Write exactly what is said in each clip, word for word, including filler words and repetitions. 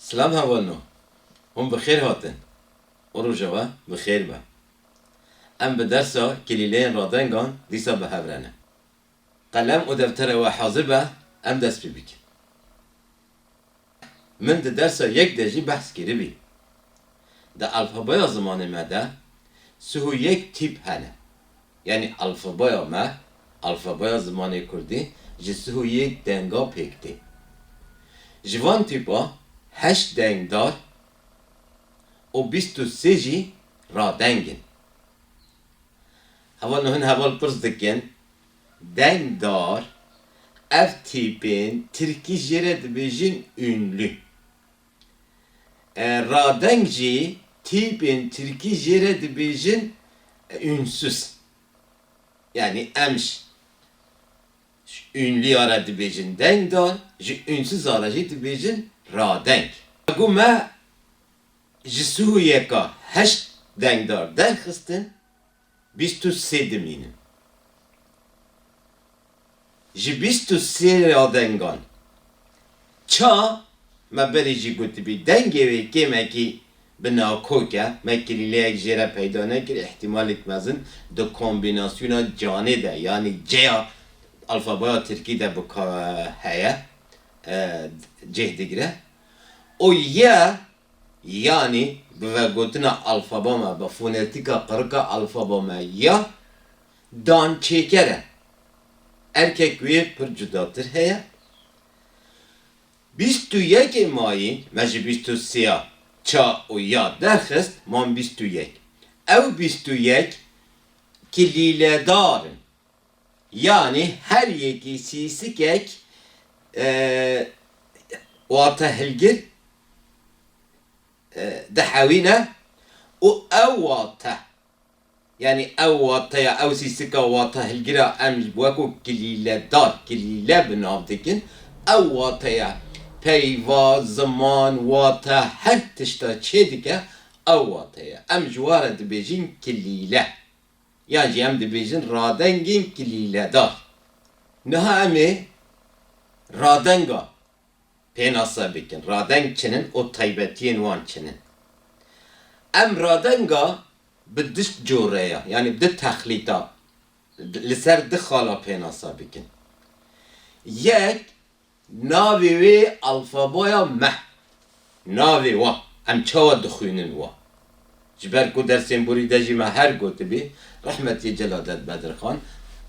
Silav hevalno, hûn bi xêr hatin û roja we bi xêr be. Em bi dersa kilîleyên radengan dîsa bi hev re ne. Qelem û deftere we hazir be, em dest pê bikin. Min di dersa yek de jî behs kiribî. Di alfabaya zimanê me de sih û yek tîp hene. Yanî alfabaya me, alfabaya zimanê kurdî ji sih û yek denga pêk tê. Ji van tîpa heşt dengdar û bîst û sê jî radeng in. Hevalno, hin heval pirs dikin, dengdar, ev tîpên tirkî jê re dibêjin ünlü. E, radeng jî tîpên tirkî jê re dibêjin, e, ünsüz. Yanî em ji, ji ünlüya re dibêjin dengdar, ji ünsüza re jî dibêjin radeng. Gu me ji sih û yeka heşt dengdar derxistin, bîst û sê dimînin. Ji bîst û sê radengan ça, me berê jî gotibî, dengê wê kêmekî bi nakok e, me kilîleyek jê re peyda nekir, îhtîmalek mezin di kombînasyona canê de, yanî ceya alfabaya tirkî de bi ka-, heye, e, cih digire. O ye, yanî bi vegotina alfaba me, bi fonetîka qirika alfaba me ya, dançêker e. Erkek wê pir cudatir heye. Bîst û yekê mayî me ji bîst û sê ya ça û ya derxist, man bîst û yek. Ew bîst û yek kilîledar in. Yanî her yekî sîsikek, e, wate hilgir, e, dihewîne û ew wate, yanî ew wateya, ew sîsika wate hilgira em ji wekû kilîledar, kilîle bi nav dikin. Ew wateya peyva, ziman, wate, her tişta çêdike, ew wate ye. Em ji wa re dibêjin kilîle. Yan jî em dibêjin radengên kilîledar. Niha em ê radenga pênase bikin. Radeng çi nin û taybetiyên wan çi nin? Em radenga bi du coreya, yanî bi du texlîta, li ser du xala pênase bikin. Yek, navê wê alfabaya me. Navê wa. Em çawa dixwînin wa? Ji ber ku dersên borî de jî me her gotibî, rehmetî Celadet Bedirxan,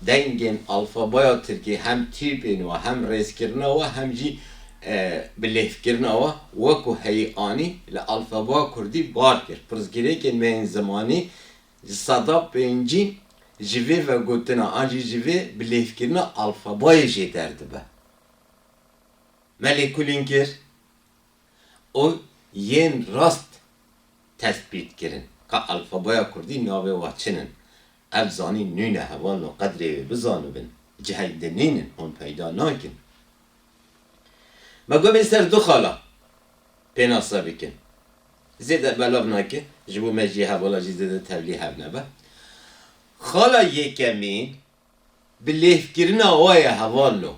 dengên alfabaya tirkî hem tîpên wa, hem rêzkirina wa, hem jî, e, bilêvkirina wa, wekû heyî anî li alfabaya kurdî bar kir. Pirsgirêkên me yên zimanî ji seda pêncî ji vê vegotina an jî ji vê bilêvkirina alfabayê jê derdibe. Me lêkolîn kir û yên rast tespît kirin ka alfabaya kurdî navê wa çi nin. Ev zanîn nûne hevalno, qedrê wê bizanibin. Cihek din nînin, hûn peyda nakin. Me got ê ser du xala pênase bikin. Zêde belav nake, ji bo me jî hevala jî zêde tevlî hev nebe. Xala yekemîn, bi lêvkirina wa ye hevalno.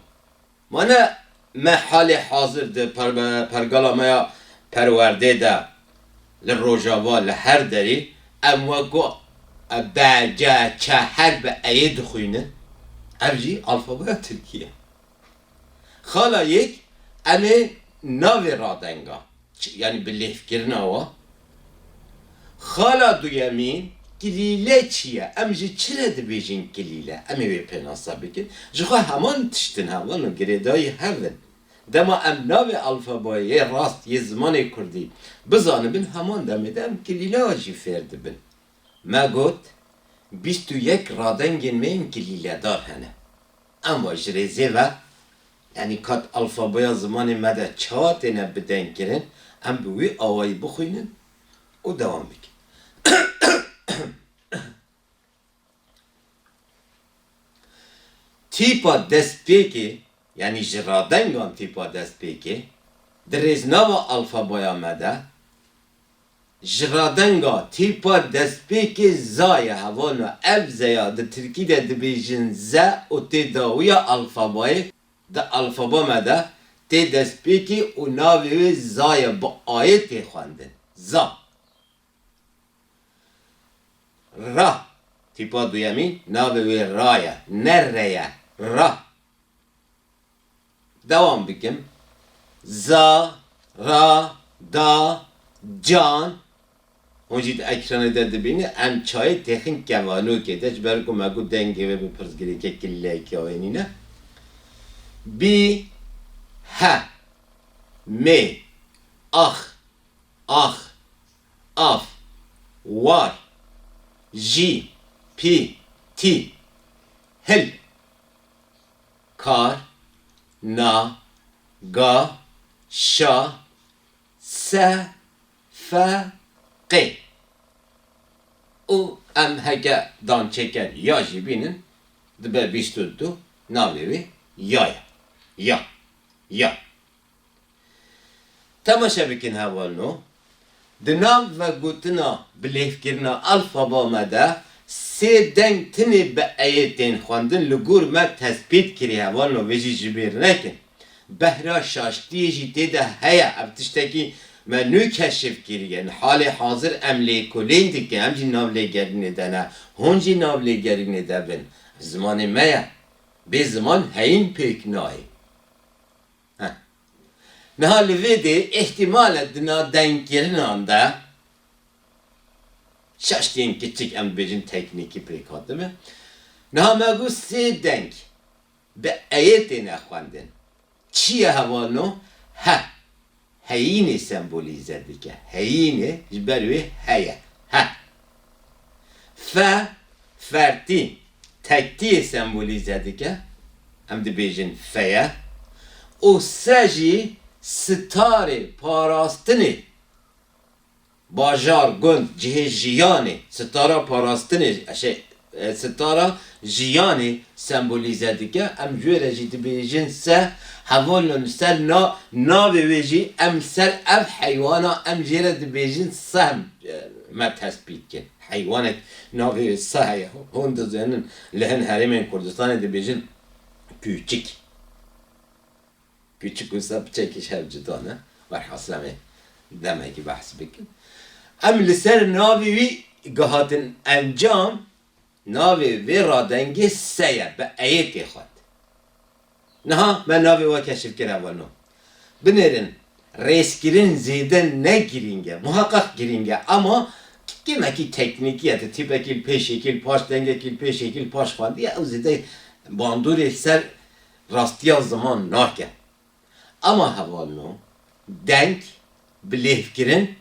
Ma ne me halê hazir di per-, pergala me ya perwerdê de li Rojava, li her derî, em weko B, C, Ç her bi eyê dixwînin. Ev jî alfabeya tirkî ye. Xala yek, em ê navê radenga, çi, yanî bi lêvkirina wa. Xala duyemîn, kilîle çi ye? Em ji çi re dibêjin kilîle? Em ê wê pênase bikin. Ji xwe heman tişt in, heman û girêdayî hev in. Dema em navê alfabayê yê rast yê zimanê kurdî bizanibin, heman demê de em kilîleya jî fêr dibin. Me got, bîst û yek radengên me yên kilîledar hene. Em wa ji rêzê ve, yanî kat alfabeya zimanê me de çawa têne bidengkirin, em bi wî awayî bixwînin û dewam bikin. Tîpa destpêkê, yanî ji radengan tîpa destpêkê, di rêznava alfabaya me de, ji radenga tîpa destpêkê za ye hevalno, ev zeya di tirkî de dibêjin ze û tê dawiya alfabayê, di alfaba me de tê destpêkê û navê wê za ye, bi ayê tê xwendin. Za. Ra. Tîpa duyemîn navê wê ra ye. Ne re ye. Ra. Dewam bikim. Za, ra, da, can. Hûn jî di ekranê de dibînin, em çayê têxin kevanokê de, ji ber ku me got dengê wê bi pirsgirêkê kileyekê wê nîne. Bî, he, mê, ax, ax, af, war, jî, pî, tî, hil, kar, na, ga, şa, se, fe, qê. Û em heke dançêker ya jî bînin, dibe bîst û du, navê wê ya ye. Ya. Ya. Temaşe bikin hevalno. Di nav vegotina bilêvkirina alfaba me de sê deng tinê bi eyê tên xwendin, li gor me tespît kirî hevalno, vê jî ji bîr nekin. Behra şaştiyê jî tê de heye. Ev tiştekî me nû keşif kiriye. Li halê hazir em lêkolîn dikin, em jî nav lêgerînê de ne. Hûn jî nav lêgerînê de bin. Zimanê me ye. Bê ziman heyîn pêk nayê. Heh. Niha li vê dê îhtimal e di nav dengkirinan de şaştiyên kiçik, em dibêjin teknîkî pêk hatibe. Niha me got sê deng bi eyê têne xwendin. Çi ye hevalno? He. Heyînê sembolîze dike. Heyînê ji ber wê heye. He. Fe, fertî, tektiyê sembolîze dike. Em dibêjin feye. Û se jî sitarê parastinê. Bajar, gund, cihê jiyanê, sitara parastinê, şey, e, sitara jiyanê sembolîze dike. Em ji wê re jî dibêjin se, hevalno li ser na-, navê wê jî em ser ev heywana em jê re dibêjin sehm, e, me tespît kir. Heywanek navê wê se heye. Hûn dizênin li hin herêmên Kurdistanê dibêjin kûçik. Küçük wisa piçekî ji hev cuda ne. Werhasil em ê demekî behs bikin. Em li ser navê wî gihatin encam, navê vê radengê se ye, bi eyê tê xwend. Niha me navê we keşif kir hevalno. Binêrin, rêzkirin zêde ne girîng e, muheqeq girîng e, ama kêmekî teknîkî ye, tu tîpekî li pêş yekî, li paş dengekî, li pêş yekî, li paş xwendiye, ew zêde bandorê ser rastiya ziman nake. Ama hevalno, deng, bilêvkirin,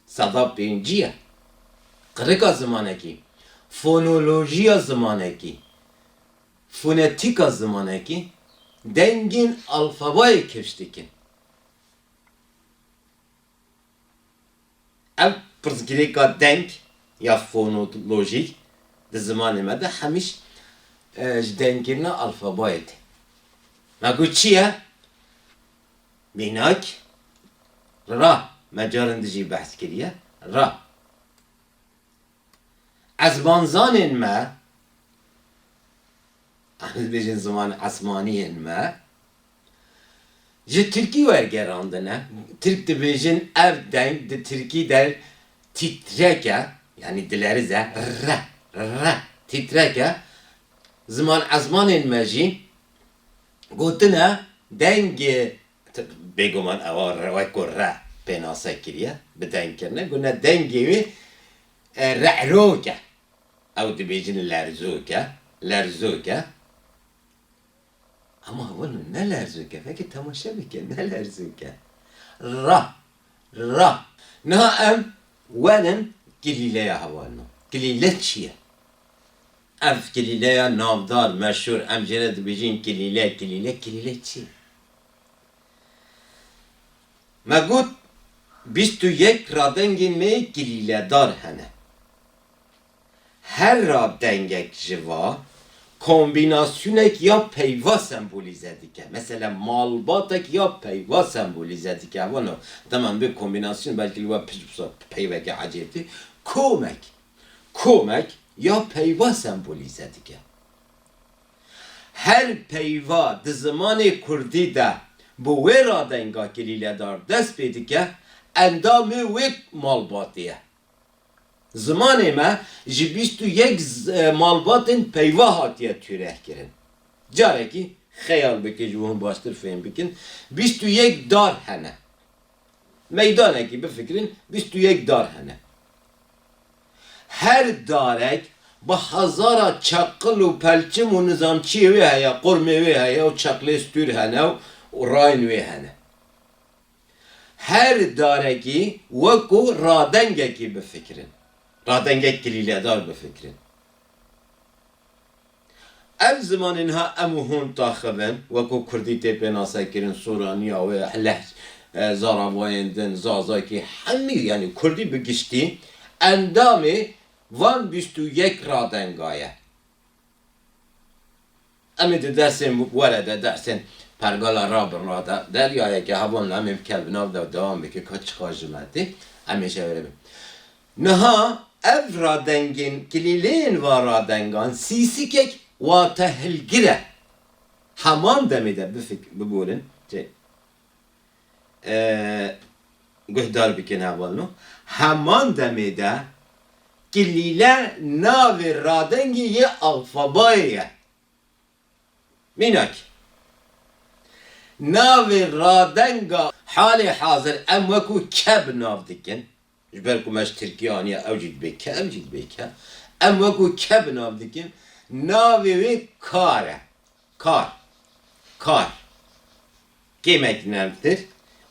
seda pêncî ye. Qirika zimanekî, fonolojiya zimanekî, fonetîka zimanekî, dengên alfabayê kifş dikin. Ev pirsgirêka deng ya fonolojîk di zimanê me de hemîş, e, ji dengkirina alfabayê tê. Me got çi ye? Mînak, ra. Me carin dijî behs kiriye. Ra. Ezmanzanên me, em dibêjin ziman esmaniyên me, ji tirkî wergerandine. Tirk dibêjin ev deng di tirkî de titrek e, yanî dileriz e, re, re, titrek e. Ziman ezmanên me jî gotine dengê, bêguman ewa re, wek ku re pênase kiriye, bi deng kirine, gotine dengê wê, e, re'rok e. Ew dibêjin lerzok e, lerzok e. Ama hevalno ne lerzok e, veke temaşe bike, ne lerzok e. Ra, ra. Niha em werin kilîleya hevalno. Kilîle çi ye? Ev kilîleya navdar, meşhûr, em jê re dibêjin kilîle, kilîle, kilîle çi ye? Me got, bîst û yek radengên me yê kilîledar hene. Her radengek ji va kombînasyonek ya peyva sembolîze dike. Mesela malbatek ya peyva sembolîze dike. Vano, dema em bê kombînasyon belkî li we pişt bi peyveke ecêb tê. Komek, komek ya peyva sembolîze dike. Her peyva di zimanê kurdî de Bi wê radenga kilîledar dest pê dike, endamê wê malbatê ye. Zimanê me ji bîst û yek z-, e, malbatên peyva hatiye tûrehkirin. Carekî xeyal bikin, ji bo hûn baştir fêm bikin. Bîst û yek dar hene. Meydanekî bifikirin, bîst û yek dar hene. Her darek bi hezara çaqil û pelçim û nizam çiyê wê heye, qurmê wê heye û çaqlê stûr hene û, û rayên wê hene. Her darekî wekû radengekî bifikirin. Radengek kilîledar bifikirin. Ev zimanê niha em û hûn taxivin, wekû kurdî tê pênasekirin, soraniya wê, lehc-, e, zaravayên din, zazakî, hemî, yanî kurdî bi giştî, endamê van bîst û yek radenga ye. Em ê di dersên were de, dersên pergala rabirina de, deryayeke hevalno em ê bi kevin nav de dewam bike, ka çiqas ji me tê, em ê ji ewre bin. Niha ev radengên, kilîleyên va radengan sîsikek watehilgir e. Heman demê de bifik-, biborin, tê, e, guhdar bikin hevalno. Heman demê de kilîle navê radengê yê alfabayê ye. Mînak, navê radenga halê hazir em wekû ke bi nav dikin. Ji ber ku me ji tirkî aniye, ew jî dibê ke, ev jî dibê ke. Em wekû ke bi nav dikin, navê wê kar e. Kar. Kar. Kêmek nermtir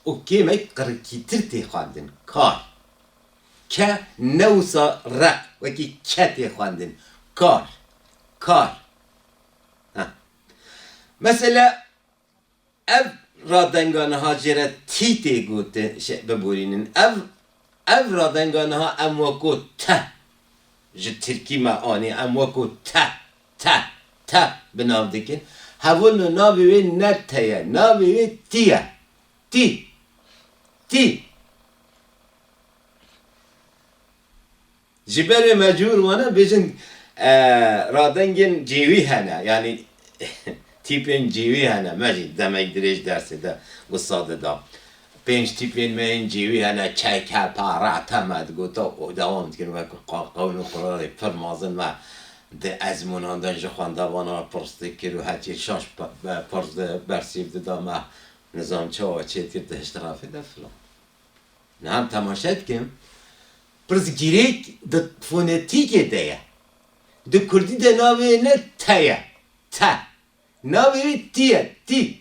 û kêmek qirikîtir tê xwendin. Kar. Ke ne wisa req, wekî ke tê xwendin. Kar. Kar. Ha. Mesela, ev radenga niha jê re tî tê gotin, şey, biborînin. Ev, ev radenga niha em wekû te, ji tirkî me anî, em wekû te, te, te bi nav dikin. Hevalno navê wê ne te ye, navê wê tî ye. Tî. Tî. Ji ber wê mecbûr wane bêjin, e, radengên cêwî hene, yanî tîpên cêwî hene. Me jî demek dirêj dersê de wisa dida. Pênc tîpên me yên cêwî hene, çeke, pere, te me digota û dewam dikin wek qa-, qewn û qurarê pir mezin me di ezmûnan de ji xwendevana pirs dikir û heçî şaş pe-, pe-, pirs di bersîv dida me nizam çawa çêtir di hiştirafê de filan. Niha em temaşe dikin. Pirsgirêk di fonetîkê de ye. Di kurdî de navê ne te ye. Te. Navê wê tî ye. Tî.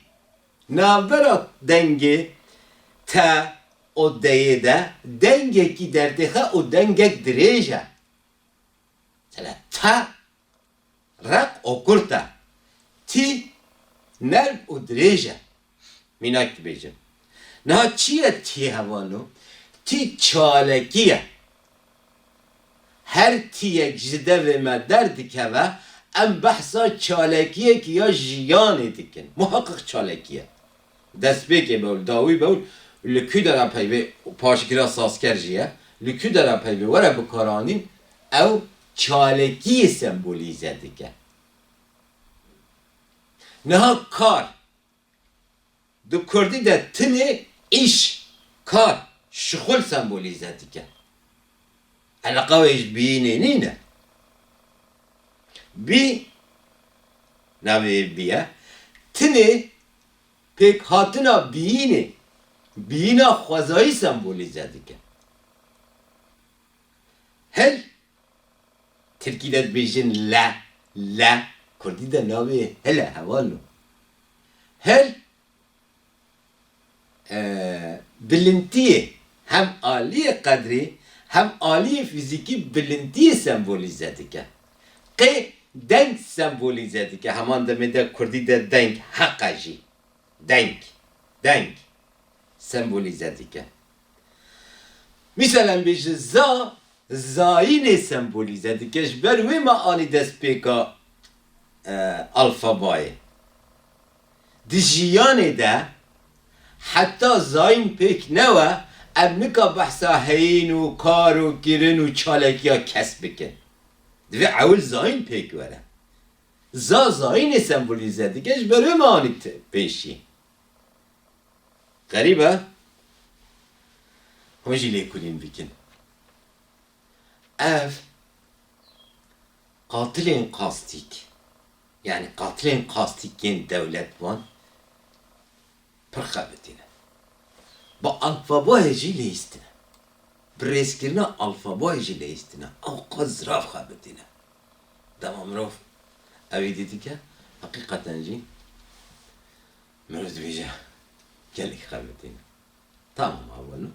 Navbera dengê te û deyê de dengekî derdêxe û dengek dirêj e. Mesela te req û kurt e. Tî nerm û dirêj e. Mînak dibêjim. Niha çi ye tî hevalno? Tî çalekî ye. Her tîyek ji devê me derdikeve, em behsa çalekiyek ya jiyanê dikin. Muheqeq çalekî ye. Destpêkê be û dawî be û li ku dera peyvê paşgira sazker jî ye. Li ku dera peyvê were bikaranîn, ew çalekiyê sembolîze dike. Niha kar. Di kurdî de tinê îş, kar, şixul sembolîze dike. Eleqa wê ji bîyînê nîne. Bî, navê bî ye. Tinê pêkhatina bîyînê, bîyîna xwezayî sembolîze dike. Hil, tirkî de dibêjin le, le, kurdî de navê hil e, hevalno. Hil, e, bilintiyê, hem aliyê qedrî, hem aliyê fîzîkî bilintiyê sembolîze dike. Qê deng sembolîze dike, heman demê de kurdî de deng heq e jî. Deng, deng sembolîze dike. Mîsal em bêjin za, zayînê sembolîze dike. Ji ber wê me anî destpêka, e, alfabayê. Di jiyanê de heta zayîn pêk newe, em nika behsa heyîn û kar û kirin û çalekiya kes bikin. Divê ewil zayîn pêk were. Za zayînê sembolîze dike, ji ber wê me anî te-, pêşî. Xerîb e. Hûn jî lêkolîn bikin. Ev qatilên qastîk, yanî qatilên qastîk yên dewlet wan pir xebitî ne. Bi alfabayê jî lihîstine. Bi rêzkirina alfabayê jî lihîstine. Ew qas zirav xebitî ne. Dema mirov evî dî dike, heqîqeten jî mirov dibêje gelek xebitî ne. Tamam, hevalno.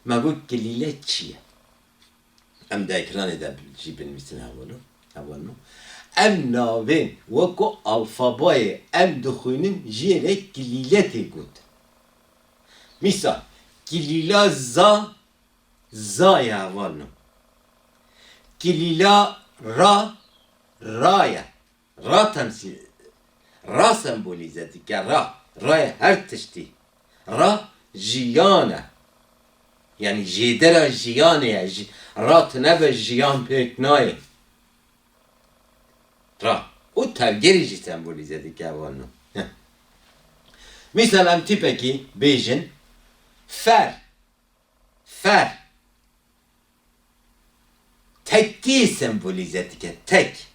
Me got kilîle çi ye? Em di ekranê de jî binivîsin, hevalno. Hevalno. Ev navên weko alfabayê em dixwînin jê re kilîle tê gotin. Mîsal, kilîla za, za ye, hevalno. Kilîla ra, ra ye. Ra temsîl, ra sembolîze dike, ra. Rayê her tiştî. Ra jiyan e. Yanî jêdera jiyanê ye. Ji-, ra tune be jiyan pêk nayê. Ra. Û tevgerê jî sembolîze dike, hevalno. Heh. Mîsal em tîpekî bêjin, fer. Fer. Tekî sembolîze dike. Tek.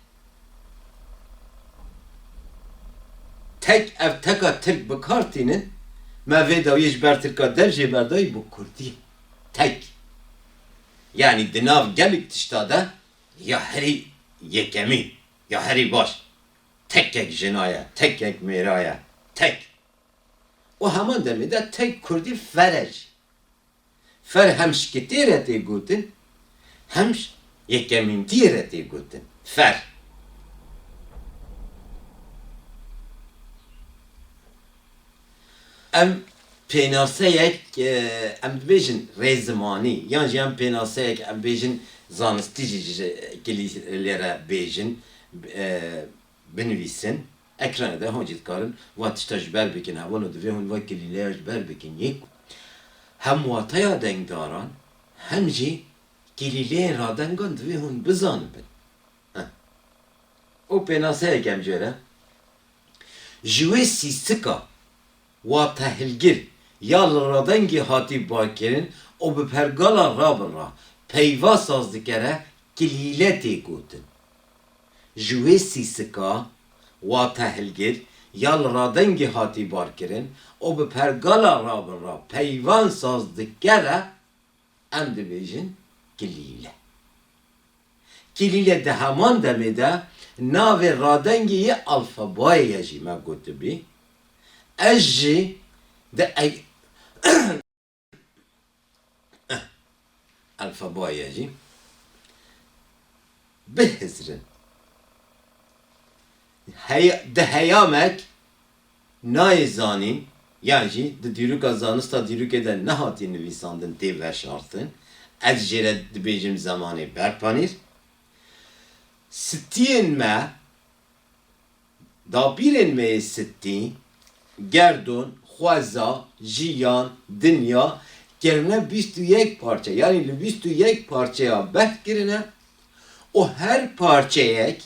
Tek, ev teka tirk bi kar tînin, me vê dawiyê ji ber tirka dev jê berdayî bi kurdî. Tek. Yanî di nav gelek tişta de ya herî yekemî, ya herî baş. Tekek jina ye, tekek mêra ye. Tek. Û heman demê de tek kurdî fer e jî. Fer hem şikitê re tê gotin, hem ş-, yekemîntiyê re tê gotin. Fer. Em pênaseyek, e, em dibêjin rêzimanî, yan jî em pênaseyek, em bêjin zanistî jî ji kilîlê re bêjin, e, binivîsin. Ekranê de hûn jî dikarin va tişta ji ber bikin. Hevalno, divê hûn va kilîleya ji ber bikin. Yek, hem wateya dengdaran, hem jî kilîleyên radengan divê hûn bizanibin. Heh. Û pênaseyek em jê re. Ji wê sîsika watehilgir ya li radengê hatî barkirin û bi pergala rabin re peyva saz dike re kilîle tê gotin. Ji wê sîsika watehilgir ya li radengê hatî barkirin û bi pergala rabin re peyvan saz dike re em dibêjin kilîle. Kilîle di heman demê de navê radengê yê alfabayê ye jî me gotibî. Ez jî di e-, alfabayê ye jî bihizirin. Heya-, di heyamek nayê zanîn, yan jî di dîroka zanista dîrokê de nehatî nivîsandin, tê veşartin. Ez jê re dibêjim zemanê berpanîr. Stiyên me, dapîrên me yê stî, gerdon, xweza, jiyan, dinya, kirine bîst û yek parçe. Yanî li bîst û yek parçeya behs kirine û her parçeyek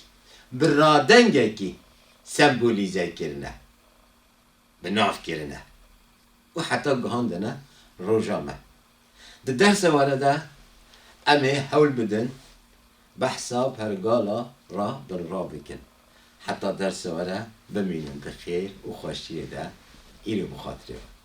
bi radengekî sembolîze kirine, bi nav kirine û heta gihandine roja me. Di dersa were de em ê hewl bidin behsa pergala ra bin ra bikin. Heta dersa were bimînin di xêr û xweşiyê de. Îro bi xatirê we.